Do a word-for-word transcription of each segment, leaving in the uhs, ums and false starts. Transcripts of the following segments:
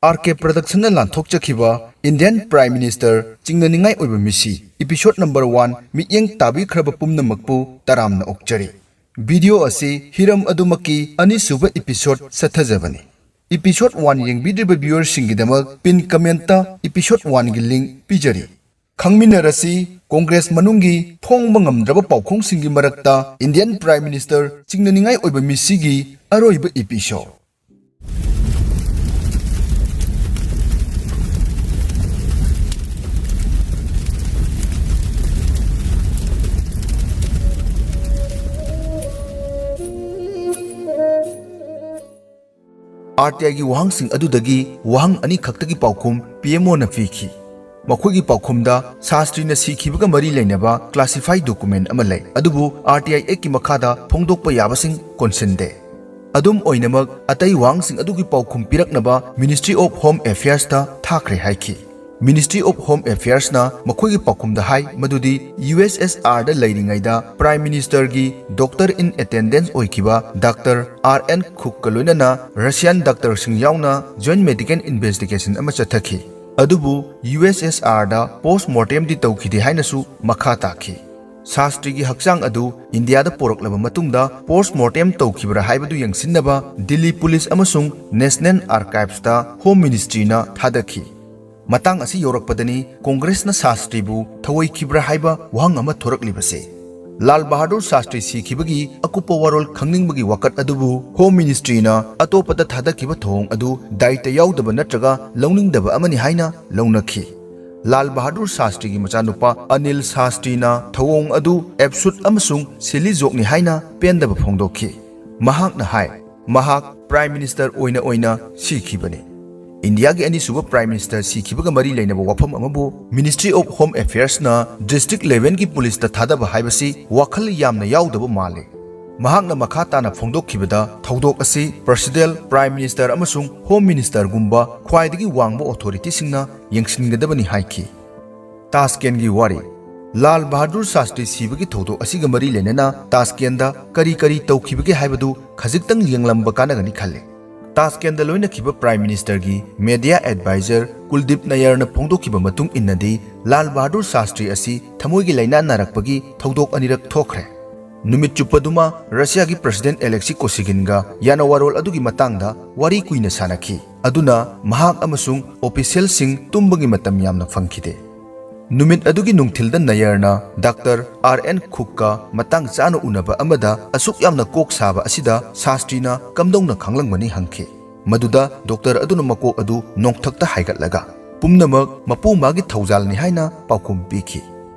R ꯀꯦ ꯄ꯭ꯔꯗꯛꯁꯟꯅ ꯂꯥꯟꯊꯣꯛꯆꯈꯤꯕ Indian prime minister ꯆꯤꯡꯅꯅꯤꯡꯉꯥꯏ ꯑꯣꯏꯕ ꯃꯤꯁꯤ, episode number one ꯃꯤꯠꯌꯦꯡ ꯇꯥꯕꯤꯈ꯭ꯔꯕ ꯄꯨꯝꯅꯃꯛꯄꯨ ꯇꯔꯥꯝꯅ ꯑꯣꯛꯆꯔꯤ꯫ ꯚꯤꯗꯤꯑꯣ ꯑꯁꯤ ꯍꯤꯔꯝ ꯑꯗꯨꯃꯛꯀꯤ ꯑꯅꯤꯁꯨꯕ ꯏꯄꯤꯁꯣꯗ ꯆꯠꯊꯖꯕꯅꯤ꯫ ꯏꯄꯤꯁꯣꯗ ꯋꯥꯟ ꯌꯦꯡꯕꯤꯗ꯭ꯔꯤꯕ ꯚ꯭ꯌꯨꯋꯔꯁꯤꯡꯒꯤꯗꯃꯛ ꯄꯤꯟ ꯀꯃꯦꯟꯠꯇ ꯏꯄꯤꯁꯣꯗ ꯋꯥꯟꯒꯤ ꯂꯤꯡꯛ ꯄꯤꯖꯔꯤ꯫ ꯈꯪꯃꯤꯟꯅꯔꯁꯤ, ꯀꯣꯡꯒ꯭ꯔꯦꯁ ꯃꯅꯨꯡꯒꯤ ꯐꯣꯡꯕ ꯉꯝꯗ꯭ꯔꯕ ꯄꯥꯎꯈꯣꯡꯁꯤꯡꯒꯤ ꯃꯔꯛꯇ ꯏꯟꯗꯤꯌꯟ ꯄ꯭ꯔꯥꯏꯝ ꯃꯤꯅꯤꯁꯇꯔ ꯆꯤꯡꯅꯅꯤꯡꯉꯥꯏ ꯑꯣꯏꯕ ꯃꯤꯁꯤꯒꯤ ꯑꯔꯣꯏꯕ ꯏꯄꯤꯁꯣꯗ꯫ ꯑꯥꯔ ꯇꯤ ꯑꯥꯏꯒꯤ ꯋꯥꯍꯪꯁꯤꯡ ꯑꯗꯨꯗꯒꯤ ꯋꯥꯍꯪ ꯑꯅꯤꯈꯛꯇꯒꯤ ꯄꯥꯎꯈꯨꯝ ꯄꯤ ꯑꯦꯝ ꯑꯣꯅ ꯄꯤꯈꯤ꯫ ꯃꯈꯣꯏꯒꯤ ꯄꯥꯎꯈꯨꯝꯗ ꯁꯥꯁꯇ꯭ꯔꯤꯅ ꯁꯤꯈꯤꯕꯒ ꯃꯔꯤ ꯂꯩꯅꯕ ꯀ꯭ꯂꯥꯁꯤꯐꯥꯏ ꯗꯣꯀꯨꯃꯦꯟ ꯑꯃ ꯂꯩ, ꯑꯗꯨꯕꯨ ꯑꯥꯔ ꯇꯤ ꯑꯥꯏ ꯑꯦꯛꯀꯤ ꯃꯈꯥꯗ ꯐꯣꯡꯗꯣꯛꯄ ꯌꯥꯕꯁꯤꯡ ꯀꯣꯟꯁꯤꯟꯗꯦ꯫ ꯑꯗꯨꯝ ꯑꯣꯏꯅꯃꯛ, ꯑꯇꯩ ꯋꯥꯍꯪꯁꯤꯡ ꯑꯗꯨꯒꯤ ꯄꯥꯎꯈꯨꯝ ꯄꯤꯔꯛꯅꯕ Ministry of Home Affairsꯇ ꯊꯥꯈ꯭ꯔꯦ ꯍꯥꯏꯈꯤ꯫ Ministry of Home Affairsꯅ ꯃꯈꯣꯏꯒꯤ ꯄꯥꯎꯈꯨꯝꯗ ꯍꯥꯏ ꯃꯗꯨꯗꯤ ꯌꯨ ꯑꯦꯁ ꯑꯦꯁ ꯑꯥꯔꯗ ꯂꯩꯔꯤꯉꯩꯗ ꯄ꯭ꯔꯥꯏꯝ ꯃꯤꯅꯤꯁꯇꯔꯒꯤ ꯗꯣꯛꯇꯔ ꯏꯟ ꯑꯦꯇꯦꯟꯗꯦꯟꯁ ꯑꯣꯏꯈꯤꯕ ꯗꯥꯛꯇꯔ ꯑꯥꯔ ꯑꯦꯟ ꯈꯨꯛꯀ ꯂꯣꯏꯅꯅ ꯔꯁꯤꯌꯥꯟ ꯗꯥꯛꯇꯔꯁꯤꯡ ꯌꯥꯎꯅ ꯖꯣꯏꯟꯠ ꯃꯦꯗꯤꯀꯦꯜ ꯏꯟꯚꯦꯁꯇꯤꯒꯦꯁꯟ ꯑꯃ ꯆꯠꯊꯈꯤ꯫ ꯑꯗꯨꯕꯨ ꯌꯨ ꯑꯦꯁ ꯑꯦꯁ ꯑꯥꯔꯗ ꯄꯣꯁꯠ ꯃꯣꯔꯇꯦꯝꯗꯤ ꯇꯧꯈꯤꯗꯦ ꯍꯥꯏꯅꯁꯨ ꯃꯈꯥ ꯇꯥꯈꯤ꯫ ꯁꯥꯁꯇ꯭ꯔꯤꯒꯤ ꯍꯛꯆꯥꯡ ꯑꯗꯨ ꯏꯟꯗꯤꯌꯥꯗ ꯄꯣꯔꯛꯂꯕ ꯃꯇꯨꯡꯗ ꯄꯣꯁꯠ ꯃꯣꯔꯇꯦꯝ ꯇꯧꯈꯤꯕ꯭ꯔꯥ ꯍꯥꯏꯕꯗꯨ ꯌꯦꯡꯁꯤꯟꯅꯕ ꯗꯤꯜꯂꯤ ꯄꯨꯂꯤꯁ ꯑꯃꯁꯨꯡ ꯅꯦꯁꯅꯦꯜ ꯑꯥꯔꯀꯥꯏꯚꯁꯇ ꯍꯣꯝ ꯃꯤꯅꯤꯁꯇ꯭ꯔꯤꯅ ꯊꯥꯗꯈꯤ꯫ ꯃꯇꯥꯡ ꯑꯁꯤ ꯌꯧꯔꯛꯄꯗꯅꯤ ꯀꯣꯡꯒ꯭ꯔꯦꯁꯅ ꯁꯥꯁꯇ꯭ꯔꯤꯕꯨ ꯊꯧꯑꯣꯏꯈꯤꯕ꯭ꯔꯥ ꯍꯥꯏꯕ ꯋꯥꯍꯪ ꯑꯃ ꯊꯣꯔꯛꯂꯤꯕꯁꯦ꯫ ꯂꯥꯜ ꯕꯍꯥꯗꯨꯔ ꯁꯥꯁꯇ꯭ꯔꯤ ꯁꯤꯈꯤꯕꯒꯤ ꯑꯀꯨꯞꯄ ꯋꯥꯔꯣꯜ ꯈꯪꯅꯤꯡꯕꯒꯤ ꯋꯥꯀꯠ ꯑꯗꯨꯕꯨ ꯍꯣꯝ ꯃꯤꯅꯤꯁꯇ꯭ꯔꯤꯅ ꯑꯇꯣꯞꯄꯗ ꯊꯥꯗꯈꯤꯕ ꯊꯧꯑꯣꯡ ꯑꯗꯨ ꯗꯥꯏꯇ ꯌꯥꯎꯗꯕ ꯅꯠꯇ꯭ꯔꯒ ꯂꯧꯅꯤꯡꯗꯕ ꯑꯃꯅꯤ ꯍꯥꯏꯅ ꯂꯧꯅꯈꯤ꯫ ꯂꯥꯜ ꯕꯍꯥꯗꯨꯔ ꯁꯥꯁꯇ꯭ꯔꯤꯒꯤ ꯃꯆꯥꯅꯨꯄꯥ ꯑꯅꯤꯜ ꯁꯥꯁꯇ꯭ꯔꯤꯅ ꯊꯧꯑꯣꯡ ꯑꯗꯨ ꯑꯦꯕꯁꯨꯔꯗ ꯑꯃꯁꯨꯡ ꯁꯤꯜꯂꯤꯖꯣꯛꯅꯤ ꯍꯥꯏꯅ ꯄꯦꯟꯗꯕ ꯐꯣꯡꯗꯣꯛꯈꯤ꯫ ꯃꯍꯥꯛꯅ ꯍꯥꯏ, ꯃꯍꯥꯛ ꯄ꯭ꯔꯥꯏꯝ ꯃꯤꯅꯤꯁꯇꯔ ꯑꯣꯏꯅ ꯑꯣꯏꯅ ꯁꯤꯈꯤꯕꯅꯤ꯫ ꯏꯟꯗꯤꯌꯥꯒꯤ ꯑꯅꯤꯁꯨꯕ ꯄ꯭ꯔꯥꯏꯝ ꯃꯤꯅꯤꯁꯇꯔ ꯁꯤꯈꯤꯕꯒ ꯃꯔꯤ ꯂꯩꯅꯕ ꯋꯥꯐꯝ ꯑꯃꯕꯨ Ministry of Home Affairsꯅ ꯗꯤꯁꯇ꯭ꯔꯤꯛ ꯂꯦꯚꯦꯜꯒꯤ ꯄꯨꯂꯤꯁꯇ ꯊꯥꯗꯕ ꯍꯥꯏꯕꯁꯤ ꯋꯥꯈꯜ ꯌꯥꯝꯅ ꯌꯥꯎꯗꯕ ꯃꯥꯜꯂꯤ꯫ ꯃꯍꯥꯛꯅ ꯃꯈꯥ ꯇꯥꯅ ꯐꯣꯡꯗꯣꯛꯈꯤꯕꯗ, ꯊꯧꯗꯣꯛ ꯑꯁꯤ ꯄ꯭ꯔꯁꯤꯗꯦꯟꯠ, ꯄ꯭ꯔꯥꯏꯝ ꯃꯤꯅꯤꯁꯇꯔ ꯑꯃꯁꯨꯡ ꯍꯣꯝ ꯃꯤꯅꯤꯁꯇꯔꯒꯨꯝꯕ ꯈ꯭ꯋꯥꯏꯗꯒꯤ ꯋꯥꯡꯕ ꯑꯣꯊꯣꯔꯤꯇꯤꯁꯤꯡꯅ ꯌꯦꯡꯁꯤꯟꯒꯗꯕꯅꯤ ꯍꯥꯏꯈꯤ꯫ ꯇꯥꯁꯀꯦꯟꯒꯤ ꯋꯥꯔꯤ꯫ ꯂꯥꯜ ꯕꯍꯥꯗꯨꯔ ꯁꯥꯁꯇ꯭ꯔꯤ ꯁꯤꯕꯒꯤ ꯊꯧꯗꯣꯛ ꯑꯁꯤꯒ ꯃꯔꯤ ꯂꯩꯅꯅ ꯇꯥꯁꯀꯦꯟꯗ ꯀꯔꯤ ꯀꯔꯤ ꯇꯧꯈꯤꯕꯒꯦ ꯍꯥꯏꯕꯗꯨ ꯈꯖꯤꯛꯇꯪ ꯌꯦꯡꯂꯝꯕ ꯀꯥꯟꯅꯒꯅꯤ ꯈꯜꯂꯤ꯫ ꯇꯥꯁꯀꯦꯟꯗ ꯂꯣꯏꯅꯈꯤꯕ ꯄ꯭ꯔꯥꯏꯝ ꯃꯤꯅꯤꯁꯇꯔꯒꯤ ꯃꯦꯗꯤꯌꯥ ꯑꯦꯗꯚꯥꯏꯖꯔ ꯀꯨꯜꯗꯤꯞ ꯅꯌꯔꯅ ꯐꯣꯡꯗꯣꯛꯈꯤꯕ ꯃꯇꯨꯡ ꯏꯟꯅꯗꯤ, ꯂꯥꯜ ꯕꯍꯥꯗꯨꯔ ꯁꯥꯁꯇ꯭ꯔꯤ ꯑꯁꯤ ꯊꯃꯣꯏꯒꯤ ꯂꯥꯏꯅꯥ ꯅꯥꯔꯛꯄꯒꯤ ꯊꯧꯗꯣꯛ ꯑꯅꯤꯔꯛ ꯊꯣꯛꯈ꯭ꯔꯦ꯫ ꯅꯨꯃꯤꯠ ꯆꯨꯞꯄꯗꯨꯃ ꯔꯁꯤꯌꯥꯒꯤ ꯄ꯭ꯔꯁꯤꯗꯦꯟ ꯑꯦꯂꯦꯛꯁꯤ ꯀꯣꯁꯤꯒꯤꯟꯒ ꯌꯥꯅꯋꯥꯔꯣꯜ ꯑꯗꯨꯒꯤ ꯃꯇꯥꯡꯗ ꯋꯥꯔꯤ ꯀꯨꯏꯅ ꯁꯥꯅꯈꯤ꯫ ꯑꯗꯨꯅ ꯃꯍꯥꯛ ꯑꯃꯁꯨꯡ ꯑꯣꯐꯤꯁꯤꯌꯦꯜꯁꯤꯡ ꯇꯨꯝꯕꯒꯤ ꯃꯇꯝ ꯌꯥꯝꯅ ꯐꯪꯈꯤꯗꯦ꯫ ꯅꯨꯃꯤꯠ ꯑꯗꯨꯒꯤ ꯅꯨꯡꯊꯤꯜꯗ ꯅꯌꯔꯅ ꯗꯥꯛꯇꯔ ꯑꯥꯔ ꯑꯦꯟ ꯈꯨꯛꯀ ꯃꯇꯥꯡ ꯆꯥꯅ ꯎꯅꯕ ꯑꯃꯗ ꯑꯁꯨꯛ ꯌꯥꯝꯅ ꯀꯣꯛ ꯁꯥꯕ ꯑꯁꯤꯗ ꯁꯥꯁꯇ꯭ꯔꯤꯅ ꯀꯝꯗꯧꯅ ꯈꯪꯂꯝꯒꯅꯤ ꯍꯪꯈꯤ꯫ ꯃꯗꯨꯗ ꯗꯣꯛꯇꯔ ꯑꯗꯨꯅ ꯃꯀꯣꯛ ꯑꯗꯨ ꯅꯣꯡꯊꯛꯇ ꯍꯥꯏꯒꯠꯂꯒ, "ꯄꯨꯝꯅꯃꯛ ꯃꯄꯨ ꯃꯥꯒꯤ ꯊꯧꯖꯥꯜꯅꯤ" ꯍꯥꯏꯅ ꯄꯥꯎꯈꯨꯝ ꯄꯤꯈꯤ꯫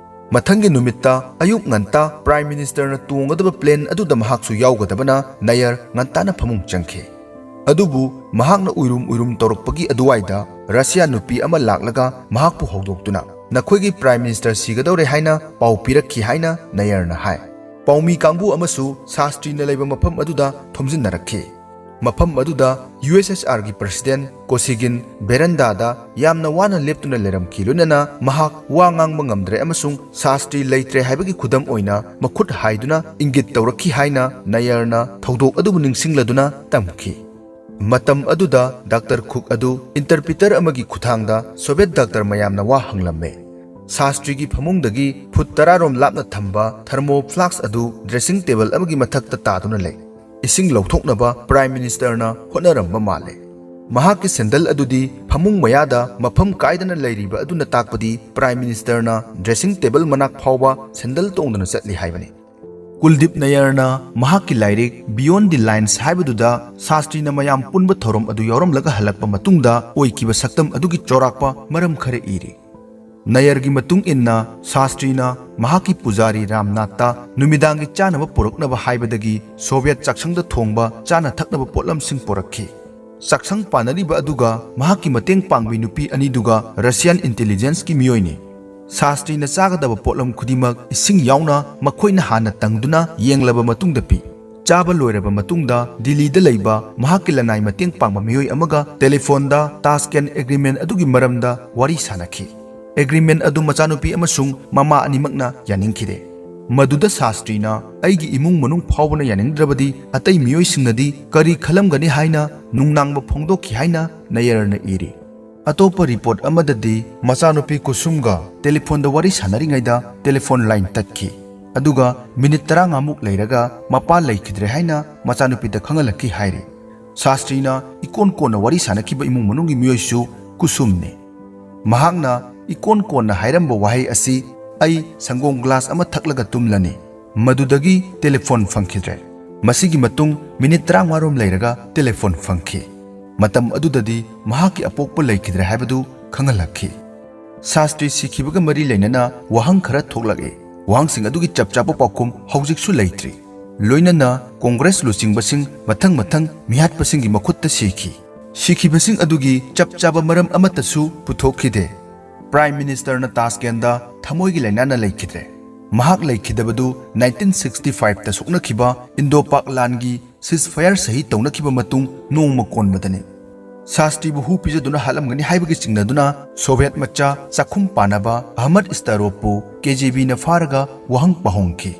ꯃꯊꯪꯒꯤ ꯅꯨꯃꯤꯠꯇ ꯑꯌꯨꯛ ꯉꯟꯇꯥ ꯄ꯭ꯔꯥꯏꯝ ꯃꯤꯅꯤꯁꯇꯔꯅ ꯇꯣꯡꯒꯗꯕ ꯄ꯭ꯂꯦꯟ ꯑꯗꯨꯗ ꯃꯍꯥꯛꯁꯨ ꯌꯥꯎꯒꯗꯕꯅ ꯅꯌꯔ ꯉꯟꯇꯥꯅ ꯐꯃꯨꯡ ꯆꯪꯈꯤ꯫ ꯑꯗꯨꯕꯨ ꯃꯍꯥꯛꯅ ꯎꯏꯔꯨꯝ ꯎꯏꯔꯨꯝ ꯇꯧꯔꯛꯄꯒꯤ ꯑꯗꯨꯋꯥꯏꯗ ꯔꯁꯤꯌꯥ ꯅꯨꯄꯤ ꯑꯃ ꯂꯥꯛꯂꯒ ꯃꯍꯥꯛꯄꯨ ꯍꯧꯗꯣꯛꯇꯨꯅ, "ꯅꯈꯣꯏꯒꯤ ꯄ꯭ꯔꯥꯏꯝ ꯃꯤꯅꯤꯁꯇꯔ ꯁꯤꯒꯗꯧꯔꯦ" ꯍꯥꯏꯅ ꯄꯥꯎ ꯄꯤꯔꯛꯈꯤ ꯍꯥꯏꯅ ꯅꯌꯔꯅ ꯍꯥꯏ꯫ ꯄꯥꯎꯃꯤ ꯀꯥꯡꯕꯨ ꯑꯃꯁꯨ ꯁꯥꯁꯇ꯭ꯔꯤꯅ ꯂꯩꯕ ꯃꯐꯝ ꯑꯗꯨꯗ ꯊꯣꯝꯖꯤꯟꯅꯔꯛꯈꯤ꯫ ꯃꯐꯝ ꯑꯗꯨꯗ ꯌꯨ ꯑꯦꯁ ꯑꯦꯁ ꯑꯥꯔꯒꯤ ꯄ꯭ꯔꯁꯤꯗꯦꯟ ꯀꯣꯁꯤꯒꯤꯟ ꯕꯦꯔꯟꯗꯥꯗ ꯌꯥꯝꯅ ꯋꯥꯅ ꯂꯦꯞꯇꯨꯅ ꯂꯩꯔꯝꯈꯤ, ꯂꯣꯏꯅꯅ ꯃꯍꯥꯛ ꯋꯥ ꯉꯥꯡꯕ ꯉꯝꯗ꯭ꯔꯦ ꯑꯃꯁꯨꯡ ꯁꯥꯁꯇ꯭ꯔꯤ ꯂꯩꯇ꯭ꯔꯦ ꯍꯥꯏꯕꯒꯤ ꯈꯨꯗꯝ ꯑꯣꯏꯅ ꯃꯈꯨꯠ ꯍꯥꯏꯗꯨꯅ ꯏꯪꯒꯤꯠ ꯇꯧꯔꯛꯈꯤ ꯍꯥꯏꯅ ꯅꯌꯔꯅ ꯊꯧꯗꯣꯛ ꯑꯗꯨꯕꯨ ꯅꯤꯡꯁꯤꯡꯂꯗꯨꯅ ꯇꯝꯈꯤ꯫ ꯃꯇꯝ ꯑꯗꯨꯗ ꯗꯥꯛꯇꯔ ꯈꯨꯛ ꯑꯗꯨ ꯏꯟꯇꯔꯄ꯭ꯔꯤꯇꯔ ꯑꯃꯒꯤ ꯈꯨꯠꯊꯥꯡꯗ ꯁꯣꯚꯤꯌꯦꯠ ꯗꯥꯛꯇꯔ ꯃꯌꯥꯝꯅ ꯋꯥ ꯍꯪꯂꯝꯃꯦ꯫ ꯁꯥꯁꯇ꯭ꯔꯤꯒꯤ ꯐꯃꯨꯡꯗꯒꯤ ꯐꯨꯠ ꯇꯔꯥ ꯔꯣꯝ ꯂꯥꯞꯅ ꯊꯝꯕ ꯊꯔꯃꯣ ꯐ꯭ꯂꯥꯛꯁ ꯑꯗꯨ ꯗ꯭ꯔꯦꯁꯤꯡ ꯇꯦꯕꯜ ꯑꯃꯒꯤ ꯃꯊꯛꯇ ꯇꯥꯗꯨꯅ ꯂꯩ꯫ ꯏꯁꯤꯡ ꯂꯧꯊꯣꯛꯅꯕ ꯄ꯭ꯔꯥꯏꯝ ꯃꯤꯅꯤꯁꯇꯔꯅ ꯍꯣꯠꯅꯔꯝꯕ ꯃꯥꯜꯂꯦ꯫ ꯃꯍꯥꯛꯀꯤ ꯁꯦꯟꯗꯜ ꯑꯗꯨꯗꯤ ꯐꯃꯨꯡ ꯃꯌꯥꯗ ꯃꯐꯝ ꯀꯥꯏꯗꯅ ꯂꯩꯔꯤꯕ ꯑꯗꯨꯅ ꯇꯥꯛꯄꯗꯤ ꯄ꯭ꯔꯥꯏꯝ ꯃꯤꯅꯤꯁꯇꯔꯅ ꯗ꯭ꯔꯦꯁꯤꯡ ꯇꯦꯕꯜ ꯃꯅꯥꯛ ꯐꯥꯎꯕ ꯁꯦꯟꯗꯜ ꯇꯣꯡꯗꯨꯅ ꯆꯠꯂꯤ ꯍꯥꯏꯕꯅꯤ꯫ ꯀꯨꯜꯗꯤꯞ ꯅꯌꯔꯅ ꯃꯍꯥꯛꯀꯤ ꯂꯥꯏꯔꯤꯛ Beyond the Lines ꯍꯥꯏꯕꯗꯨꯗ ꯁꯥꯁꯇ꯭ꯔꯤꯅ ꯃꯌꯥꯝ ꯄꯨꯟꯕ ꯊꯧꯔꯝ ꯑꯗꯨ ꯌꯥꯎꯔꯝꯂꯒ ꯍꯜꯂꯛꯄ ꯃꯇꯨꯡꯗ ꯑꯣꯏꯈꯤꯕ ꯁꯛꯇꯝ ꯑꯗꯨꯒꯤ ꯆꯥꯎꯔꯥꯛꯄ ꯃꯔꯝ ꯈꯔ ꯏꯔꯤ꯫ ꯅꯌꯔꯒꯤ ꯃꯇꯨꯡ ꯏꯟꯅ, ꯁꯥꯁꯇ꯭ꯔꯤꯅ ꯃꯍꯥꯛꯀꯤ ꯄꯨꯖꯥꯔꯤ ꯔꯥꯝꯅꯥꯊꯇ ꯅꯨꯃꯤꯗꯥꯡꯒꯤ ꯆꯥꯅꯕ ꯄꯨꯔꯛꯅꯕ ꯍꯥꯏꯕꯗꯒꯤ ꯁꯣꯚꯤꯌꯦꯠ ꯆꯥꯛꯁꯪꯗ ꯊꯣꯡꯕ ꯆꯥꯅ ꯊꯛꯅꯕ ꯄꯣꯠꯂꯝꯁꯤꯡ ꯄꯨꯔꯛꯈꯤ꯫ ꯆꯥꯛꯁꯪ ꯄꯥꯟꯅꯔꯤꯕ ꯑꯗꯨꯒ ꯃꯍꯥꯛꯀꯤ ꯃꯇꯦꯡ ꯄꯥꯡꯕꯤ ꯅꯨꯄꯤ ꯑꯅꯤꯗꯨꯒ ꯔꯁꯤꯌꯥꯟ ꯏꯟꯇꯦꯂꯤꯖꯦꯟꯁꯀꯤ ꯃꯤꯑꯣꯏꯅꯤ꯫ ꯁꯥꯁꯇ꯭ꯔꯤꯅ ꯆꯥꯒꯗꯕ ꯄꯣꯠꯂꯝ ꯈꯨꯗꯤꯡꯃꯛ ꯏꯁꯤꯡ ꯌꯥꯎꯅ ꯃꯈꯣꯏꯅ ꯍꯥꯟꯅ ꯇꯪꯗꯨꯅ ꯌꯦꯡꯂꯕ ꯃꯇꯨꯡꯗ ꯄꯤ꯫ ꯆꯥꯕ ꯂꯣꯏꯔꯕ ꯃꯇꯨꯡꯗ ꯗꯤꯜꯂꯤꯗ ꯂꯩꯕ ꯃꯍꯥꯛꯀꯤ ꯂꯅꯥꯏ ꯃꯇꯦꯡ ꯄꯥꯡꯕ ꯃꯤꯑꯣꯏ ꯑꯃꯒ ꯇꯦꯂꯤꯐꯣꯟꯗ ꯇꯥꯁꯀꯦꯟ ꯑꯦꯒ꯭ꯔꯤꯃꯦꯟ ꯑꯗꯨꯒꯤ ꯃꯔꯝꯗ ꯋꯥꯔꯤ ꯁꯥꯅꯈꯤ꯫ ꯑꯦꯒ꯭ꯔꯤꯃꯦꯟ ꯑꯗꯨ ꯃꯆꯥꯅꯨꯄꯤ ꯑꯃꯁꯨꯡ ꯃꯃꯥ ꯑꯅꯤꯃꯛꯅ ꯌꯥꯅꯤꯡꯈꯤꯗꯦ꯫ ꯃꯗꯨꯗ ꯁꯥꯁꯇ꯭ꯔꯤꯅ "ꯑꯩꯒꯤ ꯏꯃꯨꯡ ꯃꯅꯨꯡ ꯐꯥꯎꯕꯅ ꯌꯥꯅꯤꯡꯗ꯭ꯔꯕꯗꯤ ꯑꯇꯩ ꯃꯤꯑꯣꯏꯁꯤꯡꯅꯗꯤ ꯀꯔꯤ ꯈꯜꯂꯝꯒꯅꯤ?" ꯍꯥꯏꯅ ꯅꯨꯡꯅꯥꯡꯕ ꯐꯣꯡꯗꯣꯛꯈꯤ ꯍꯥꯏꯅ ꯅꯌꯔꯅ ꯏꯔꯤ꯫ ꯑꯇꯣꯞꯄ ꯔꯤꯄꯣꯔꯠ ꯑꯃꯗꯗꯤ ꯃꯆꯥꯅꯨꯄꯤ ꯀꯨꯁꯨꯝꯒ ꯇꯦꯂꯤꯐꯣꯟꯗ ꯋꯥꯔꯤ ꯁꯥꯟꯅꯔꯤꯉꯩꯗ ꯇꯦꯂꯤꯐꯣꯟ ꯂꯥꯏꯟ ꯇꯠꯈꯤ꯫ ꯑꯗꯨꯒ ꯃꯤꯅꯤꯠ ꯇꯔꯥꯃꯉꯥꯃꯨꯛ ꯂꯩꯔꯒ ꯃꯄꯥ ꯂꯩꯈꯤꯗ꯭ꯔꯦ ꯍꯥꯏꯅ ꯃꯆꯥꯅꯨꯄꯤꯗ ꯈꯪꯍꯜꯂꯛꯈꯤ ꯍꯥꯏꯔꯤ꯫ ꯁꯥꯁꯇ꯭ꯔꯤꯅ ꯏꯀꯣꯟ ꯀꯣꯟꯅ ꯋꯥꯔꯤ ꯁꯥꯟꯅꯈꯤꯕ ꯏꯃꯨꯡ ꯃꯅꯨꯡꯒꯤ ꯃꯤꯑꯣꯏꯁꯨ ꯀꯨꯁꯨꯝꯅꯤ꯫ ꯃꯍꯥꯛꯅ ꯏꯀꯣꯟ ꯀꯣꯟꯅ ꯍꯥꯏꯔꯝꯕ ꯋꯥꯍꯩ ꯑꯁꯤ, "ꯑꯩ ꯁꯪꯒꯣꯝ ꯒ꯭ꯂꯥꯁ ꯑꯃ ꯊꯛꯂꯒ ꯇꯨꯝꯂꯅꯤ"꯫ ꯃꯗꯨꯗꯒꯤ ꯇꯦꯂꯤꯐꯣꯟ ꯐꯪꯈꯤꯗ꯭ꯔꯦ꯫ ꯃꯁꯤꯒꯤ ꯃꯇꯨꯡ ꯃꯤꯅꯤꯠ ꯇꯔꯥꯃꯉꯥ ꯔꯣꯝ ꯂꯩꯔꯒ ꯇꯦꯂꯤꯐꯣꯟ ꯐꯪꯈꯤ꯫ ꯃꯇꯝ ꯑꯗꯨꯗꯗꯤ ꯃꯍꯥꯛꯀꯤ ꯑꯄꯣꯛꯄ ꯂꯩꯈꯤꯗ꯭ꯔꯦ ꯍꯥꯏꯕꯗꯨ ꯈꯪꯍꯜꯂꯛꯈꯤ꯫ ꯁꯥꯁꯇ꯭ꯔꯤ ꯁꯤꯈꯤꯕꯒ ꯃꯔꯤ ꯂꯩꯅꯅ ꯋꯥꯍꯪ ꯈꯔ ꯊꯣꯛꯂꯛꯏ꯫ ꯋꯥꯍꯪꯁꯤꯡ ꯑꯗꯨꯒꯤ ꯆꯞ ꯆꯥꯕ ꯄꯥꯎꯈꯨꯝ ꯍꯧꯖꯤꯛꯁꯨ ꯂꯩꯇ꯭ꯔꯤ꯫ ꯂꯣꯏꯅꯅ ꯀꯣꯡꯒ꯭ꯔꯦꯁ ꯂꯨꯆꯤꯡꯕꯁꯤꯡ ꯃꯊꯪ ꯃꯊꯪ ꯃꯤꯍꯥꯠꯄꯁꯤꯡꯒꯤ ꯃꯈꯨꯠꯇ ꯁꯤꯈꯤ꯫ ꯁꯤꯈꯤꯕꯁꯤꯡ ꯑꯗꯨꯒꯤ ꯆꯞ ꯆꯥꯕ ꯃꯔꯝ ꯑꯃꯠꯇꯁꯨ ꯄꯨꯊꯣꯛꯈꯤꯗꯦ꯫ ꯄ꯭ꯔꯥꯏꯝ ꯃꯤꯅꯤꯁꯇꯔꯅ ꯇꯥꯁꯀꯦꯟꯗ ꯊꯃꯣꯏꯒꯤ ꯂꯥꯏꯅꯥꯅ ꯂꯩꯈꯤꯗ꯭ꯔꯦ꯫ ꯃꯍꯥꯛ ꯂꯩꯈꯤꯗꯕꯗꯨ ꯅꯥꯏꯟꯇꯤꯟ ꯁꯤꯛꯁꯇꯤ ꯐꯥꯏꯚꯇ ꯁꯣꯛꯅꯈꯤꯕ ꯏꯟꯗꯣ ꯄꯥꯛ ꯂꯥꯟꯒꯤ ꯁꯤꯖꯐꯌꯔ ꯁꯍꯤ ꯇꯧꯅꯈꯤꯕ ꯃꯇꯨꯡ ꯅꯣꯡꯃ ꯀꯣꯟꯕꯗꯅꯤ꯫ ꯁꯥꯁꯇ꯭ꯔꯤꯕꯨ ꯍꯨ ꯄꯤꯖꯗꯨꯅ ꯍꯥꯠꯂꯝꯒꯅꯤ ꯍꯥꯏꯕꯒꯤ ꯆꯤꯡꯅꯗꯨꯅ ꯁꯣꯚꯤꯌꯦꯠ ꯃꯆꯥ ꯆꯥꯛꯈꯨꯝ ꯄꯥꯟꯅꯕ ꯑꯍꯃꯗ ꯁ꯭ꯇꯥꯔꯣꯞꯄꯨ ꯀꯦ ꯖꯤ ꯕꯤꯅ ꯐꯥꯔꯒ ꯋꯥꯍꯪ ꯄꯥꯎꯍꯣꯡꯈꯤ꯫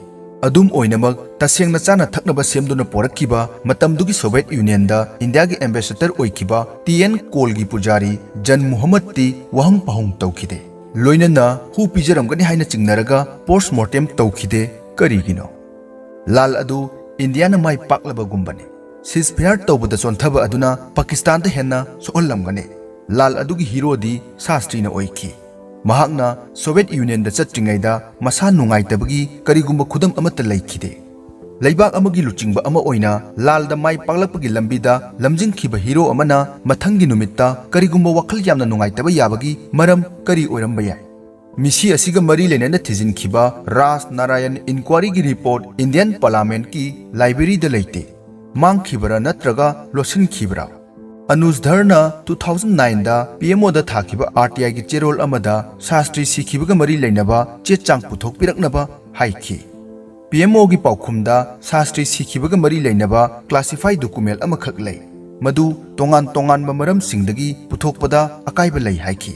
ꯑꯗꯨꯝ ꯑꯣꯏꯅꯃꯛ, ꯇꯁꯦꯡꯅ ꯆꯥꯅ ꯊꯛꯅꯕ ꯁꯦꯝꯗꯨꯅ ꯄꯣꯔꯛꯈꯤꯕ ꯃꯇꯝꯗꯨꯒꯤ ꯁꯣꯚꯤꯌꯦꯠ ꯌꯨꯅꯤꯌꯟꯗ ꯏꯟꯗꯤꯌꯥꯒꯤ ꯑꯦꯝꯕꯦꯁꯦꯗꯔ ꯑꯣꯏꯈꯤꯕ ꯇꯤ ꯑꯦꯟ ꯀꯣꯜꯒꯤ ꯄꯨꯖꯥꯔꯤ ꯖꯟ ꯃꯨꯍꯝꯃꯗꯇꯤ ꯋꯥꯍꯪ ꯄꯥꯎꯍꯣꯡ ꯇꯧꯈꯤꯗꯦ꯫ ꯂꯣꯏꯅꯅ ꯍꯨ ꯄꯤꯖꯔꯝꯒꯅꯤ ꯍꯥꯏꯅ ꯆꯤꯡꯅꯔꯒ ꯄꯣꯁꯃꯣꯔꯇꯦꯝ ꯇꯧꯈꯤꯗꯦ꯫ ꯀꯔꯤꯒꯤꯅꯣ? ꯂꯥꯜ ꯑꯗꯨ ꯏꯟꯗꯤꯌꯥꯅ ꯃꯥꯏ ꯄꯥꯛꯂꯕꯒꯨꯝꯕꯅꯤ꯫ ꯁꯤꯖꯐꯌꯔ ꯇꯧꯕꯗ ꯆꯣꯟꯊꯕ ꯑꯗꯨꯅ ꯄꯥꯀꯤꯁꯇꯥꯟꯗ ꯍꯦꯟꯅ ꯁꯣꯛꯍꯜꯂꯝꯒꯅꯤ꯫ ꯂꯥꯜ ꯑꯗꯨꯒꯤ ꯍꯤꯔꯣꯗꯤ ꯁꯥꯁꯇ꯭ꯔꯤꯅ ꯑꯣꯏꯈꯤ꯫ ꯃꯍꯥꯛꯅ ꯁꯣꯚꯤꯌꯦꯠ ꯌꯨꯅꯤꯌꯟꯗ ꯆꯠꯇ꯭ꯔꯤꯉꯩꯗ ꯃꯁꯥ ꯅꯨꯡꯉꯥꯏꯇꯕꯒꯤ ꯀꯔꯤꯒꯨꯝꯕ ꯈꯨꯗꯝ ꯑꯃꯠꯇ ꯂꯩꯈꯤꯗꯦ꯫ ꯂꯩꯕꯥꯛ ꯑꯃꯒꯤ ꯂꯨꯆꯤꯡꯕ ꯑꯃ ꯑꯣꯏꯅ ꯂꯥꯜꯗ ꯃꯥꯏ ꯄꯥꯛꯂꯛꯄꯒꯤ ꯂꯝꯕꯤꯗ ꯂꯝꯖꯤꯡꯈꯤꯕ ꯍꯤꯔꯣ ꯑꯃꯅ ꯃꯊꯪꯒꯤ ꯅꯨꯃꯤꯠꯇ ꯀꯔꯤꯒꯨꯝꯕ ꯋꯥꯈꯜ ꯌꯥꯝꯅ ꯅꯨꯡꯉꯥꯏꯇꯕ ꯌꯥꯕꯒꯤ ꯃꯔꯝ ꯀꯔꯤ ꯑꯣꯏꯔꯝꯕ ꯌꯥꯏ? ꯃꯤꯁꯤ ꯑꯁꯤꯒ ꯃꯔꯤ ꯂꯩꯅꯅ ꯊꯤꯖꯤꯟꯈꯤꯕ ꯔꯥꯖ ꯅꯥꯔꯥꯌꯟ ꯏꯟꯀ꯭ꯋꯥꯔꯤꯒꯤ ꯔꯤꯄꯣꯔꯠ ꯏꯟꯗꯤꯌꯟ ꯄꯥꯔꯂꯥꯃꯦꯟꯠꯀꯤ ꯂꯥꯏꯕ꯭ꯔꯦꯔꯤꯗ ꯂꯩꯇꯦ꯫ ꯃꯥꯡꯈꯤꯕꯔꯥ ꯅꯠꯇ꯭ꯔꯒ ꯂꯣꯠꯁꯤꯟꯈꯤꯕꯔꯥ? ꯑꯅꯨꯖ ꯙꯔꯅ ꯇꯨ ꯊꯥꯎꯖꯟ ꯅꯥꯏꯟꯗ ꯄꯤ ꯑꯦꯝ ꯑꯣꯗ ꯊꯥꯈꯤꯕ ꯑꯥꯔ ꯇꯤ ꯑꯥꯏꯒꯤ ꯆꯦꯔꯣꯜ ꯑꯃꯗ ꯁꯥꯁꯇ꯭ꯔꯤ ꯁꯤꯈꯤꯕꯒ ꯃꯔꯤ ꯂꯩꯅꯕ ꯆꯦ ꯆꯥꯡ ꯄꯨꯊꯣꯛꯄꯤꯔꯛꯅꯕ ꯍꯥꯏꯈꯤ꯫ ꯄꯤ ꯑꯦꯝ ꯑꯣꯒꯤ ꯄꯥꯎꯈꯨꯝꯗ ꯁꯥꯁꯇ꯭ꯔꯤ ꯁꯤꯈꯤꯕꯒ ꯃꯔꯤ ꯂꯩꯅꯕ ꯀ꯭ꯂꯥꯁꯤꯐꯥꯏ ꯗꯣꯀꯨꯃꯦꯟ ꯑꯃꯈꯛ ꯂꯩ, ꯃꯗꯨ ꯇꯣꯉꯥꯟ ꯇꯣꯉꯥꯟꯕ ꯃꯔꯝꯁꯤꯡꯗꯒꯤ ꯄꯨꯊꯣꯛꯄꯗ ꯑꯀꯥꯏꯕ ꯂꯩ ꯍꯥꯏꯈꯤ꯫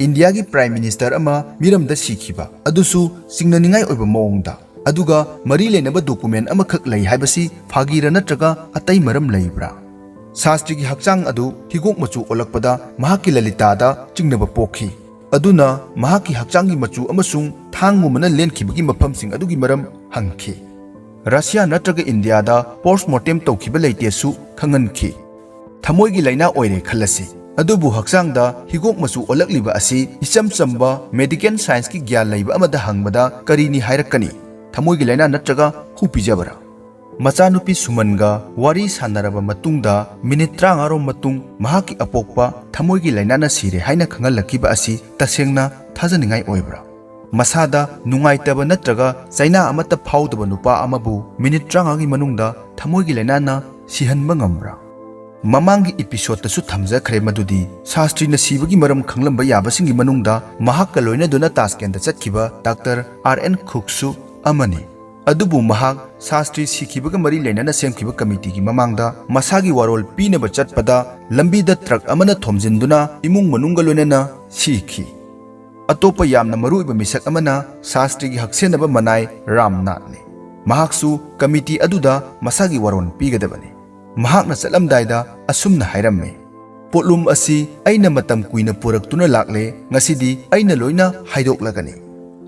ꯏꯟꯗꯤꯌꯥꯒꯤ ꯄ꯭ꯔꯥꯏꯝ ꯃꯤꯅꯤꯁꯇꯔ ꯑꯃ ꯃꯤꯔꯝꯗ ꯁꯤꯈꯤꯕ, ꯑꯗꯨꯁꯨ ꯆꯤꯡꯅꯅꯤꯡꯉꯥꯏ ꯑꯣꯏꯕ ꯃꯑꯣꯡꯗ꯫ ꯑꯗꯨꯒ ꯃꯔꯤ ꯂꯩꯅꯕ ꯗꯣꯀꯨꯃꯦꯟ ꯑꯃꯈꯛ ꯂꯩ ꯍꯥꯏꯕꯁꯤ ꯐꯥꯒꯤꯔ ꯅꯠꯇ꯭ꯔꯒ ꯑꯇꯩ ꯃꯔꯝ ꯂꯩꯕ꯭ꯔꯥ? ꯁꯥꯁꯇ꯭ꯔꯤꯒꯤ ꯍꯛꯆꯥꯡ ꯑꯗꯨ ꯍꯤꯒꯣꯛ ꯃꯆꯨ ꯑꯣꯜꯂꯛꯄꯗ ꯃꯍꯥꯛꯀꯤ ꯂꯂꯤꯇꯥꯗ ꯆꯤꯡꯅꯕ ꯄꯣꯛꯈꯤ꯫ ꯑꯗꯨꯅ ꯃꯍꯥꯛꯀꯤ ꯍꯛꯆꯥꯡꯒꯤ ꯃꯆꯨ ꯑꯃꯁꯨꯡ ꯊꯥꯡꯒꯨꯝꯕꯅ ꯂꯦꯟꯈꯤꯕꯒꯤ ꯃꯐꯝꯁꯤꯡ ꯑꯗꯨꯒꯤ ꯃꯔꯝ ꯍꯪꯈꯤ꯫ ꯔꯁꯤꯌꯥ ꯅꯠꯇ꯭ꯔꯒ ꯏꯟꯗꯤꯌꯥꯗ ꯄꯣꯁꯃꯣꯔꯇꯦꯝ ꯇꯧꯈꯤꯕ ꯂꯩꯇꯦꯁꯨ ꯈꯪꯍꯟꯈꯤ꯫ ꯊꯃꯣꯏꯒꯤ ꯂꯥꯏꯅꯥ ꯑꯣꯏꯔꯦ ꯈꯜꯂꯁꯤ, ꯑꯗꯨꯕꯨ ꯍꯛꯆꯥꯡꯗ ꯍꯤꯒꯣꯛ ꯃꯆꯨ ꯑꯣꯜꯂꯛꯂꯤꯕ ꯑꯁꯤ ꯏꯆꯝ ꯆꯝꯕ ꯃꯦꯗꯤꯀꯦꯜ ꯁꯥꯏꯟꯁꯀꯤ ꯒ꯭ꯌꯥꯟ ꯂꯩꯕ ꯑꯃꯗ ꯍꯪꯕꯗ ꯀꯔꯤꯅꯤ ꯍꯥꯏꯔꯛꯀꯅꯤ? ꯊꯃꯣꯏꯒꯤ ꯂꯥꯏꯅꯥ ꯅꯠꯇ꯭ꯔꯒ ꯍꯨ ꯄꯤꯖꯕꯔꯥ? ꯃꯆꯥꯅꯨꯄꯤ ꯁꯨꯃꯟꯒ ꯋꯥꯔꯤ ꯁꯥꯟꯅꯔꯕ ꯃꯇꯨꯡꯗ ꯃꯤꯅꯤꯠ ꯇꯔꯥꯃꯉꯥ ꯔꯣꯝ ꯃꯇꯨꯡ ꯃꯍꯥꯛꯀꯤ ꯑꯄꯣꯛꯄ ꯊꯃꯣꯏꯒꯤ ꯂꯥꯏꯅꯥꯅ ꯁꯤꯔꯦ ꯍꯥꯏꯅ ꯈꯪꯍꯜꯂꯛꯈꯤꯕ ꯑꯁꯤ ꯇꯁꯦꯡꯅ ꯊꯥꯖꯅꯤꯡꯉꯥꯏ ꯑꯣꯏꯕ꯭ꯔꯥ? ꯃꯁꯥꯗ ꯅꯨꯡꯉꯥꯏꯇꯕ ꯅꯠꯇ꯭ꯔꯒ ꯆꯩꯅꯥ ꯑꯃꯠꯇ ꯐꯥꯎꯗꯕ ꯅꯨꯄꯥ ꯑꯃꯕꯨ ꯃꯤꯅꯤꯠ ꯇꯔꯥꯃꯉꯥꯒꯤ ꯃꯅꯨꯡꯗ ꯊꯃꯣꯏꯒꯤ ꯂꯥꯏꯅꯥꯅ ꯁꯤꯍꯟꯕ ꯉꯝꯕ꯭ꯔꯥ? ꯃꯃꯥꯡꯒꯤ ꯏꯄꯤꯁꯣꯗꯇꯁꯨ ꯊꯝꯖꯈ꯭ꯔꯦ ꯃꯗꯨꯗꯤ ꯁꯥꯁꯇ꯭ꯔꯤꯅ ꯁꯤꯕꯒꯤ ꯃꯔꯝ ꯈꯪꯂꯝꯕ ꯌꯥꯕꯁꯤꯡꯒꯤ ꯃꯅꯨꯡꯗ ꯃꯍꯥꯛꯀ ꯂꯣꯏꯅꯗꯨꯅ ꯇꯥꯁꯀꯦꯟꯗ ꯆꯠꯈꯤꯕ ꯗꯥꯛꯇꯔ ꯑꯥꯔ ꯑꯦꯟ ꯈꯨꯛꯁꯨ ꯑꯃꯅꯤ꯫ ꯑꯗꯨꯕꯨ ꯃꯍꯥꯛ ꯁꯥꯁꯇ꯭ꯔꯤ ꯁꯤꯈꯤꯕꯒ ꯃꯔꯤ ꯂꯩꯅꯅ ꯁꯦꯝꯈꯤꯕ ꯀꯃꯤꯇꯤꯒꯤ ꯃꯃꯥꯡꯗ ꯃꯁꯥꯒꯤ ꯋꯥꯔꯣꯜ ꯄꯤꯅꯕ ꯆꯠꯄꯗ ꯂꯝꯕꯤꯗ ꯇ꯭ꯔꯛ ꯑꯃꯅ ꯊꯣꯝꯖꯤꯟꯗꯨꯅ ꯏꯃꯨꯡ ꯃꯅꯨꯡꯒ ꯂꯣꯏꯅꯅ ꯁꯤꯈꯤ꯫ ꯑꯇꯣꯞꯄ ꯌꯥꯝꯅ ꯃꯔꯨꯑꯣꯏꯕ ꯃꯤꯁꯛ ꯑꯃꯅ ꯁꯥꯁꯇ꯭ꯔꯤꯒꯤ ꯍꯛꯁꯦꯟꯅꯕ ꯃꯅꯥꯏ ꯔꯥꯝꯅꯥꯊꯅꯤ꯫ ꯃꯍꯥꯛꯁꯨ ꯀꯃꯤꯇꯤ ꯑꯗꯨꯗ ꯃꯁꯥꯒꯤ ꯋꯥꯔꯣꯜ ꯄꯤꯒꯗꯕꯅꯤ꯫ ꯃꯍꯥꯛꯅ ꯆꯠꯂꯝꯗꯥꯏꯗ ꯑꯁꯨꯝꯅ ꯍꯥꯏꯔꯝꯃꯤ, "ꯄꯣꯠꯂꯨꯝ ꯑꯁꯤ ꯑꯩꯅ ꯃꯇꯝ ꯀꯨꯏꯅ ꯄꯨꯔꯛꯇꯨꯅ ꯂꯥꯛꯂꯦ, ꯉꯁꯤꯗꯤ ꯑꯩꯅ ꯂꯣꯏꯅ ꯍꯥꯏꯗꯣꯛꯂꯒꯅꯤ꯫"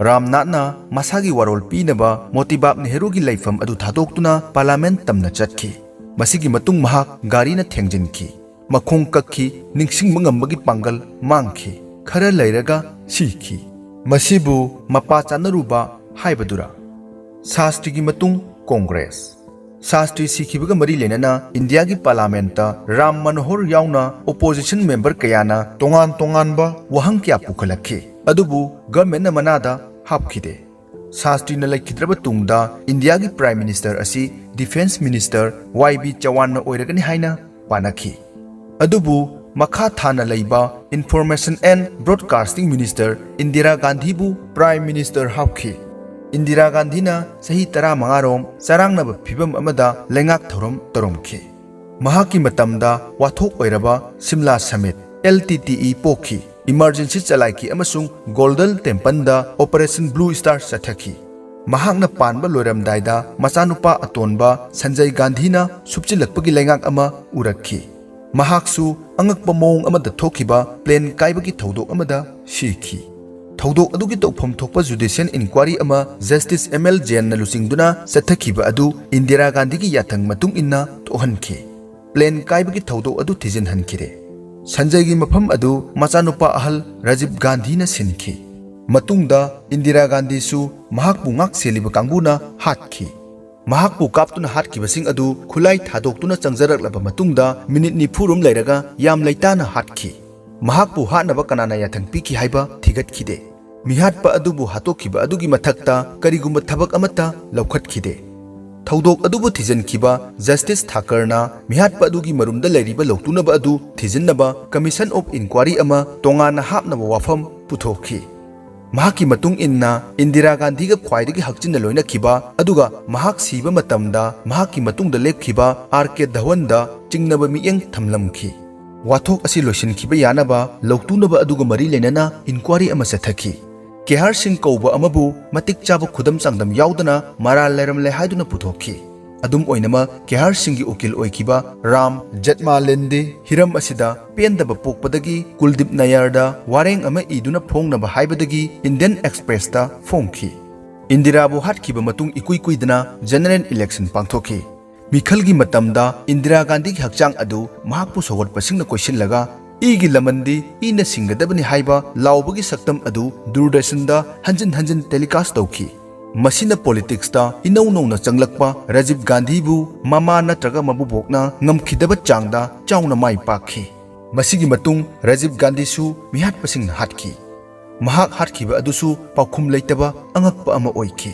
ꯔꯥꯝꯅꯥꯊꯅ ꯃꯁꯥꯒꯤ ꯋꯥꯔꯣꯜ ꯄꯤꯅꯕ ꯃꯣꯇꯤꯕꯥꯕ ꯅꯦꯍꯔꯨꯒꯤ ꯂꯩꯐꯝ ꯑꯗꯨ ꯊꯥꯗꯣꯛꯇꯨꯅ ꯄꯥꯔꯂꯥꯃꯦꯟ ꯇꯝꯅ ꯆꯠꯈꯤ꯫ ꯃꯁꯤꯒꯤ ꯃꯇꯨꯡ ꯃꯍꯥꯛ ꯒꯥꯔꯤꯅ ꯊꯦꯡꯖꯤꯟꯈꯤ꯫ ꯃꯈꯣꯡ ꯀꯛꯈꯤ, ꯅꯤꯡꯁꯤꯡꯕ ꯉꯝꯕꯒꯤ ꯄꯥꯡꯒꯜ ꯃꯥꯡꯈꯤ꯫ ꯈꯔ ꯂꯩꯔꯒ ꯁꯤꯈꯤ꯫ ꯃꯁꯤꯕꯨ ꯃꯄꯥ ꯆꯥꯅꯔꯨꯕ ꯍꯥꯏꯕꯗꯨꯔꯥ? ꯁꯥꯁꯇ꯭ꯔꯤꯒꯤ ꯃꯇꯨꯡ ꯀꯣꯡꯒ꯭ꯔꯦꯁ꯫ ꯁꯥꯁꯇ꯭ꯔꯤ ꯁꯤꯈꯤꯕꯒ ꯃꯔꯤ ꯂꯩꯅꯅ ꯏꯟꯗꯤꯌꯥꯒꯤ ꯄꯥꯔꯂꯥꯃꯦꯟꯇ ꯔꯥꯝ ꯃꯅꯣꯍꯔ ꯌꯥꯎꯅ ꯑꯣꯄꯣꯖꯤꯁꯟ ꯃꯦꯝꯕꯔ ꯀꯌꯥꯅ ꯇꯣꯉꯥꯟ ꯇꯣꯉꯥꯟꯕ ꯋꯥꯍꯪ ꯀꯌꯥ ꯄꯨꯈꯠꯂꯛꯈꯤ, ꯑꯗꯨꯕꯨ ꯒꯚꯔꯟꯃꯦꯟꯠꯅ ꯃꯅꯥꯗ ꯍꯥꯞꯈꯤꯗꯦ꯫ ꯁꯥꯁꯇ꯭ꯔꯤꯅ ꯂꯩꯈꯤꯗ꯭ꯔꯕ ꯇꯨꯡꯗ ꯏꯟꯗꯤꯌꯥꯒꯤ ꯄ꯭ꯔꯥꯏꯝ ꯃꯤꯅꯤꯁꯇꯔ ꯑꯁꯤ ꯗꯤꯐꯦꯟꯁ ꯃꯤꯅꯤꯁꯇꯔ ꯋꯥꯏ ꯕꯤ ꯆꯋꯥꯟꯅ ꯑꯣꯏꯔꯒꯅꯤ ꯍꯥꯏꯅ ꯄꯥꯅꯈꯤ꯫ ꯑꯗꯨꯕꯨ ꯃꯈꯥ ꯊꯥꯅ ꯂꯩꯕ information and broadcasting minister Indira ꯒꯥꯟꯙꯤꯕꯨ ꯄ꯭ꯔꯥꯏꯝ ꯃꯤꯅꯤꯁꯇꯔ ꯍꯥꯞꯈꯤ꯫ ꯏꯟꯗꯤꯔꯥ ꯒꯥꯟꯙꯤꯅ ꯆꯍꯤ ꯇꯔꯥꯃꯉꯥ ꯔꯣꯝ ꯆꯔꯥꯡꯅꯕ ꯐꯤꯚꯝ ꯑꯃꯗ ꯂꯩꯉꯥꯛ ꯊꯧꯔꯝ ꯇꯧꯔꯝꯈꯤ꯫ ꯃꯍꯥꯛꯀꯤ ꯃꯇꯝꯗ ꯋꯥꯊꯣꯛ ꯑꯣꯏꯔꯕ Shimla submit, L T T E, ꯄꯣꯛꯈꯤ꯫ ꯏꯃꯔꯖꯦꯟꯁꯤ ꯆꯂꯥꯏꯈꯤ ꯑꯃꯁꯨꯡ ꯒꯣꯜꯗꯟ ꯇꯦꯝꯄꯜꯗ ꯑꯣꯄꯔꯦꯁꯟ ꯕ꯭ꯂꯨ ꯁ꯭ꯇꯥꯔ ꯆꯠꯊꯈꯤ꯫ ꯃꯍꯥꯛꯅ ꯄꯥꯟꯕ ꯂꯣꯏꯔꯝꯗꯥꯏꯗ ꯃꯆꯥꯅꯨꯄꯥ ꯑꯇꯣꯟꯕ ꯁꯟꯖꯌ ꯒꯥꯟꯙꯤꯅ ꯁꯨꯞꯆꯤꯜꯂꯛꯄꯒꯤ ꯂꯩꯉꯥꯛ ꯑꯃ ꯎꯔꯛꯈꯤ꯫ ꯃꯍꯥꯛꯁꯨ ꯑꯉꯛꯄ ꯃꯑꯣꯡ ꯑꯃꯗ ꯊꯣꯛꯈꯤꯕ plane ꯀꯥꯏꯕꯒꯤ ꯊꯧꯗꯣꯛ ꯑꯃꯗ ꯁꯤꯈꯤ꯫ ꯊꯧꯗꯣꯛ ꯑꯗꯨꯒꯤ ꯇꯧꯐꯝ ꯊꯣꯛꯄ judicial inquiry ꯑꯃ Justice M L Jainꯅ ꯂꯨꯆꯤꯡꯗꯨꯅ ꯆꯠꯊꯈꯤꯕ ꯑꯗꯨ ꯏꯟꯗꯤꯔꯥ ꯒꯥꯟꯙꯤꯒꯤ ꯌꯥꯊꯪ ꯃꯇꯨꯡ ꯏꯟꯅ ꯊꯣꯛꯍꯟꯈꯤ꯫ Plane ꯀꯥꯏꯕꯒꯤ ꯊꯧꯗꯣꯛ ꯑꯗꯨ ꯊꯤꯖꯤꯟꯍꯟꯈꯤꯔꯦ꯫ ꯁꯟꯖꯌꯒꯤ ꯃꯐꯝ ꯑꯗꯨ ꯃꯆꯥꯅꯨꯄꯥ ꯑꯍꯜ ꯔꯥꯖꯤꯕ ꯒꯥꯟꯙꯤꯅ ꯁꯤꯟꯈꯤ꯫ ꯃꯇꯨꯡꯗ ꯏꯟꯗꯤꯔꯥ ꯒꯥꯟꯙꯤꯁꯨ ꯃꯍꯥꯛꯄꯨ ꯉꯥꯛ ꯁꯦꯜꯂꯤꯕ ꯀꯥꯡꯕꯨꯅ ꯍꯥꯠꯈꯤ꯫ ꯃꯍꯥꯛꯄꯨ ꯀꯥꯞꯇꯨꯅ ꯍꯥꯠꯈꯤꯕꯁꯤꯡ ꯑꯗꯨ ꯈꯨꯠꯂꯥꯏ ꯊꯥꯗꯣꯛꯇꯨꯅ ꯆꯪꯖꯔꯛꯂꯕ ꯃꯇꯨꯡꯗ ꯃꯤꯅꯤꯠ ꯅꯤꯐꯨ ꯔꯣꯝ ꯂꯩꯔꯒ ꯌꯥꯝ ꯂꯩꯇꯥꯅ ꯍꯥꯠꯈꯤ꯫ ꯃꯍꯥꯛꯄꯨ ꯍꯥꯠꯅꯕ ꯀꯅꯥꯅ ꯌꯥꯊꯪ ꯄꯤꯈꯤ ꯍꯥꯏꯕ ꯊꯤꯒꯠꯈꯤꯗꯦ꯫ ꯃꯤꯍꯥꯠꯄ ꯑꯗꯨꯕꯨ ꯍꯥꯠꯇꯣꯛꯈꯤꯕ ꯑꯗꯨꯒꯤ ꯃꯊꯛꯇ ꯀꯔꯤꯒꯨꯝꯕ ꯊꯕꯛ ꯑꯃꯠꯇ ꯂꯧꯈꯠꯈꯤꯗꯦ꯫ ꯊꯧꯗꯣꯛ ꯑꯗꯨꯕꯨ ꯊꯤꯖꯤꯟꯈꯤꯕ Justice ꯊꯥꯀꯔꯅ ꯃꯤꯍꯥꯠꯄ ꯑꯗꯨꯒꯤ ꯃꯔꯨꯝꯗ ꯂꯩꯔꯤꯕ ꯂꯧꯇꯨꯅꯕ ꯑꯗꯨ ꯊꯤꯖꯤꯟꯅꯕ Commission of Inquiry ꯑꯃ ꯇꯣꯉꯥꯟꯅ ꯍꯥꯞꯅꯕ ꯋꯥꯐꯝ ꯄꯨꯊꯣꯛꯈꯤ꯫ ꯃꯍꯥꯛꯀꯤ ꯃꯇꯨꯡ ꯏꯟꯅ ꯏꯟꯗꯤꯔꯥ ꯒꯥꯟꯙꯤꯒ ꯈ꯭ꯋꯥꯏꯗꯒꯤ ꯍꯛꯆꯤꯟꯅ ꯂꯣꯏꯅꯈꯤꯕ ꯑꯗꯨꯒ ꯃꯍꯥꯛ ꯁꯤꯕ ꯃꯇꯝꯗ ꯃꯍꯥꯛꯀꯤ ꯃꯇꯨꯡꯗ ꯂꯦꯞꯈꯤꯕ R K Dhawanꯗ ꯆꯤꯡꯅꯕ ꯃꯤꯠꯌꯦꯡ ꯊꯝꯂꯝꯈꯤ꯫ ꯋꯥꯊꯣꯛ ꯑꯁꯤ ꯂꯣꯏꯁꯤꯟꯈꯤꯕ ꯌꯥꯅꯕ ꯂꯧꯇꯨꯅꯕ ꯑꯗꯨꯒ ꯃꯔꯤ ꯂꯩꯅꯅ inquiry ꯑꯃ ꯆꯠꯊꯈꯤ꯫ ꯀꯦꯍꯥꯔ ꯁꯤꯡ ꯀꯧꯕ ꯑꯃꯕꯨ ꯃꯇꯤꯛ ꯆꯥꯕ ꯈꯨꯗꯝ ꯆꯥꯡꯗꯝ ꯌꯥꯎꯗꯅ ꯃꯔꯥꯜ ꯂꯩꯔꯝꯂꯦ ꯍꯥꯏꯗꯨꯅ ꯄꯨꯊꯣꯛꯈꯤ꯫ ꯑꯗꯨꯝ ꯑꯣꯏꯅꯃꯛ, ꯀꯦꯍꯥꯔ ꯁꯤꯡꯒꯤ ꯎꯀꯤꯜ ꯑꯣꯏꯈꯤꯕ ꯔꯥꯝ ꯖꯦꯠꯃꯥꯂꯦꯟꯗꯦ ꯍꯤꯔꯝ ꯑꯁꯤꯗ ꯄꯦꯟꯗꯕ ꯄꯣꯛꯄꯗꯒꯤ ꯀꯨꯜꯗꯤꯞ ꯅꯌꯥꯔꯗ ꯋꯥꯔꯦꯡ ꯑꯃ ꯏꯗꯨꯅ ꯐꯣꯡꯅꯕ ꯍꯥꯏꯕꯗꯒꯤ Indian Expressꯇ ꯐꯣꯡꯈꯤ꯫ ꯏꯟꯗꯤꯔꯥꯕꯨ ꯍꯥꯠꯈꯤꯕ ꯃꯇꯨꯡ ꯏꯀꯨꯏ ꯀꯨꯏꯗꯅ general election ꯄꯥꯡꯊꯣꯛꯈꯤ꯫ ꯃꯤꯈꯜꯒꯤ ꯃꯇꯝꯗ ꯏꯟꯗꯤꯔꯥ ꯒꯥꯟꯙꯤꯒꯤ ꯍꯛꯆꯥꯡ ꯑꯗꯨ ꯃꯍꯥꯛꯄꯨ ꯁꯧꯒꯠꯄꯁꯤꯡꯅ ꯀꯣꯏꯁꯤꯜꯂꯒ "ꯏꯒꯤ ꯂꯃꯟꯗꯤ ꯏꯅ ꯁꯤꯡꯒꯗꯕꯅꯤ" ꯍꯥꯏꯕ ꯂꯥꯎꯕꯒꯤ ꯁꯛꯇꯝ ꯑꯗꯨ ꯗꯨꯔꯗꯔꯁꯟꯗ ꯍꯟꯖꯤꯟ ꯍꯟꯖꯤꯟ telecast ꯇꯧꯈꯤ꯫ ꯃꯁꯤꯅ politicsꯇ ꯏꯅꯧ ꯅꯧꯅ ꯆꯪꯂꯛꯄ ꯔꯥꯖꯤꯕ ꯒꯥꯟꯙꯤꯕꯨ ꯃꯃꯥ ꯅꯠꯇ꯭ꯔꯒ ꯃꯕꯨꯕꯣꯛꯅ ꯉꯝꯈꯤꯗꯕ ꯆꯥꯡꯗ ꯆꯥꯎꯅ ꯃꯥꯏ ꯄꯥꯛꯈꯤ꯫ ꯃꯁꯤꯒꯤ ꯃꯇꯨꯡ ꯔꯥꯖꯤꯕ ꯒꯥꯟꯙꯤꯁꯨ ꯃꯤꯍꯥꯠꯄꯁꯤꯡꯅ ꯍꯥꯠꯈꯤ꯫ ꯃꯍꯥꯛ ꯍꯥꯠꯈꯤꯕ ꯑꯗꯨꯁꯨ ꯄꯥꯎꯈꯨꯝ ꯂꯩꯇꯕ ꯑꯉꯛꯄ ꯑꯃ ꯑꯣꯏꯈꯤ꯫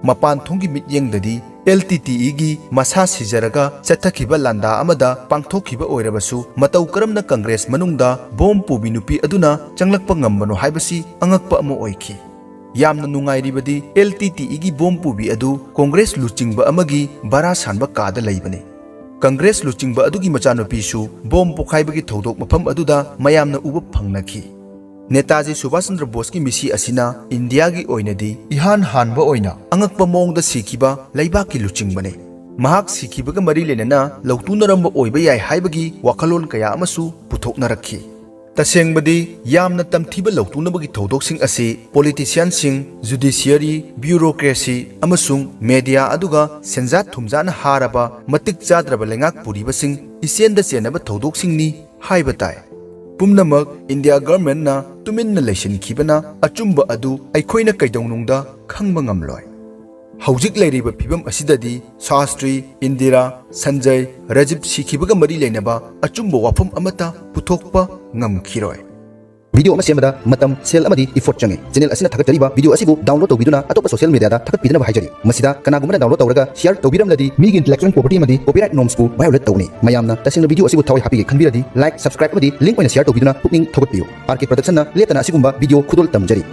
ꯃꯄꯥꯟ ꯊꯣꯡꯒꯤ ꯃꯤꯠꯌꯦꯡꯗꯗꯤ L T T Eꯒꯤ ꯃꯁꯥ ꯁꯤꯖꯔꯒ ꯆꯠꯊꯈꯤꯕ ꯂꯥꯟꯗꯥ ꯑꯃꯗ ꯄꯥꯡꯊꯣꯛꯈꯤꯕ ꯑꯣꯏꯔꯕꯁꯨ, ꯃꯇꯧ ꯀꯔꯝꯅ ꯀꯪꯒ꯭ꯔꯦꯁ ꯃꯅꯨꯡꯗ ꯕꯣꯝ ꯄꯨꯕꯤ ꯅꯨꯄꯤ ꯑꯗꯨꯅ ꯆꯪꯂꯛꯄ ꯉꯝꯕꯅꯣ ꯍꯥꯏꯕꯁꯤ ꯑꯉꯛꯄ ꯑꯃ ꯑꯣꯏꯈꯤ꯫ ꯌꯥꯝꯅ ꯅꯨꯡꯉꯥꯏꯔꯤꯕꯗꯤ, L T T Eꯒꯤ ꯕꯣꯝ ꯄꯨꯕꯤ ꯑꯗꯨ ꯀꯪꯒ꯭ꯔꯦꯁ ꯂꯨꯆꯤꯡꯕ ꯑꯃꯒꯤ ꯚꯔꯥ ꯁꯥꯟꯕ ꯀꯥꯗ ꯂꯩꯕꯅꯤ꯫ ꯀꯪꯒ꯭ꯔꯦꯁ ꯂꯨꯆꯤꯡꯕ ꯑꯗꯨꯒꯤ ꯃꯆꯥꯅꯨꯄꯤꯁꯨ ꯕꯣꯝ ꯄꯣꯈꯥꯏꯕꯒꯤ ꯊꯧꯗꯣꯛ ꯃꯐꯝ ꯑꯗꯨꯗ ꯃꯌꯥꯝꯅ ꯎꯕ ꯐꯪꯅꯈꯤ꯫ ꯅꯦꯇꯥꯖꯤ ꯁꯨꯚꯥꯁ ꯆꯟꯗ꯭ꯔ ꯕꯣꯁꯀꯤ ꯃꯤꯁꯤ ꯑꯁꯤꯅ ꯏꯟꯗꯤꯌꯥꯒꯤ ꯑꯣꯏꯅꯗꯤ ꯏꯍꯥꯟ ꯍꯥꯟꯕ ꯑꯣꯏꯅ ꯑꯉꯛꯄ ꯃꯑꯣꯡꯗ ꯁꯤꯈꯤꯕ ꯂꯩꯕꯥꯛꯀꯤ ꯂꯨꯆꯤꯡꯕꯅꯤ꯫ ꯃꯍꯥꯛ ꯁꯤꯈꯤꯕꯒ ꯃꯔꯤ ꯂꯩꯅꯅ ꯂꯧꯇꯨꯅꯔꯝꯕ ꯑꯣꯏꯕ ꯌꯥꯏ ꯍꯥꯏꯕꯒꯤ ꯋꯥꯈꯜꯂꯣꯟ ꯀꯌꯥ ꯑꯃꯁꯨ ꯄꯨꯊꯣꯛꯅꯔꯛꯈꯤ꯫ ꯇꯁꯦꯡꯕꯗꯤ, ꯌꯥꯝꯅ ꯇꯝꯊꯤꯕ ꯂꯧꯇꯨꯅꯕꯒꯤ ꯊꯧꯗꯣꯛꯁꯤꯡ ꯑꯁꯤ politicianꯁꯤꯡ, judiciary, bureaucracy ꯑꯃꯁꯨꯡ media ꯑꯗꯨꯒ ꯁꯦꯟꯖꯥ ꯊꯨꯝꯖꯥꯅ ꯍꯥꯔꯕ ꯃꯇꯤꯛ ꯆꯥꯗ꯭ꯔꯕ ꯂꯩꯉꯥꯛ ꯄꯨꯔꯤꯕꯁꯤꯡ ꯏꯆꯦꯟꯗ ꯆꯦꯟꯅꯕ ꯊꯧꯗꯣꯛꯁꯤꯡꯅꯤ ꯍꯥꯏꯕ ꯇꯥꯏ꯫ ꯄꯨꯝꯅꯃꯛ ꯏꯟꯗꯤꯌꯥ governmentꯅ ꯇꯨꯃꯤꯟꯅ ꯂꯩꯁꯤꯟꯈꯤꯕꯅ ꯑꯆꯨꯝꯕ ꯑꯗꯨ ꯑꯩꯈꯣꯏꯅ ꯀꯩꯗꯧꯅꯨꯡꯗ ꯈꯪꯕ ꯉꯝꯂꯣꯏ꯫ ꯍꯧꯖꯤꯛ ꯂꯩꯔꯤꯕ ꯐꯤꯕꯝ ꯑꯁꯤꯗꯗꯤ ꯁꯥꯁꯇ꯭ꯔꯤ, ꯏꯟꯗꯤꯔꯥ, ꯁꯟꯖꯌ, ꯔꯥꯖꯤꯕ ꯁꯤꯈꯤꯕꯒ ꯃꯔꯤ ꯂꯩꯅꯕ ꯑꯆꯨꯝꯕ ꯋꯥꯐꯝ ꯑꯃꯠꯇ ꯄꯨꯊꯣꯛꯄ ꯉꯝꯈꯤꯔꯣꯏ꯫ Video ꯑꯃ ꯁꯦꯝꯕꯗ ꯃꯇꯝ, ꯁꯦꯜ ꯑꯃꯗꯤ effort ꯆꯪꯏ꯫ Channel ꯑꯁꯤꯅ ꯊꯥꯒꯠꯆꯔꯤꯕ video ꯑꯁꯤꯕꯨ download ꯇꯧꯕꯤꯗꯨꯅ ꯑꯇꯣꯞꯄ social mediaꯗ ꯊꯥꯒꯠꯄꯤꯗꯅꯕ ꯍꯥꯏꯖꯔꯤ꯫ ꯃꯁꯤꯗ ꯀꯅꯥꯒꯨꯝꯕꯅ download ꯇꯧꯔꯒ share ꯇꯧꯕꯤꯔꯝꯂꯗꯤ ꯃꯤꯒꯤ intellectual property ꯑꯃꯗꯤ copyright normsꯕꯨ violate ꯇꯧꯒꯅꯤ꯫ ꯃꯌꯥꯝꯅ ꯇꯁꯦꯡꯅ video ꯑꯁꯤꯕꯨ ꯊꯋꯥꯏ ꯍꯥꯞꯄꯤꯒꯦ ꯈꯟꯕꯤꯔꯗꯤ like, subscribe ꯑꯃꯗꯤ link ꯑꯣꯏꯅ share ꯇꯧꯕꯤꯗꯨꯅ ꯄꯨꯛꯅꯤꯡ ꯊꯧꯒꯠꯄꯤꯌꯨ꯫ RK Productionꯅ ꯂꯦꯞꯇꯅ ꯑꯁꯤꯒꯨꯝꯕ video ꯈꯨꯗꯣꯜ ꯇꯝꯖꯔꯤ꯫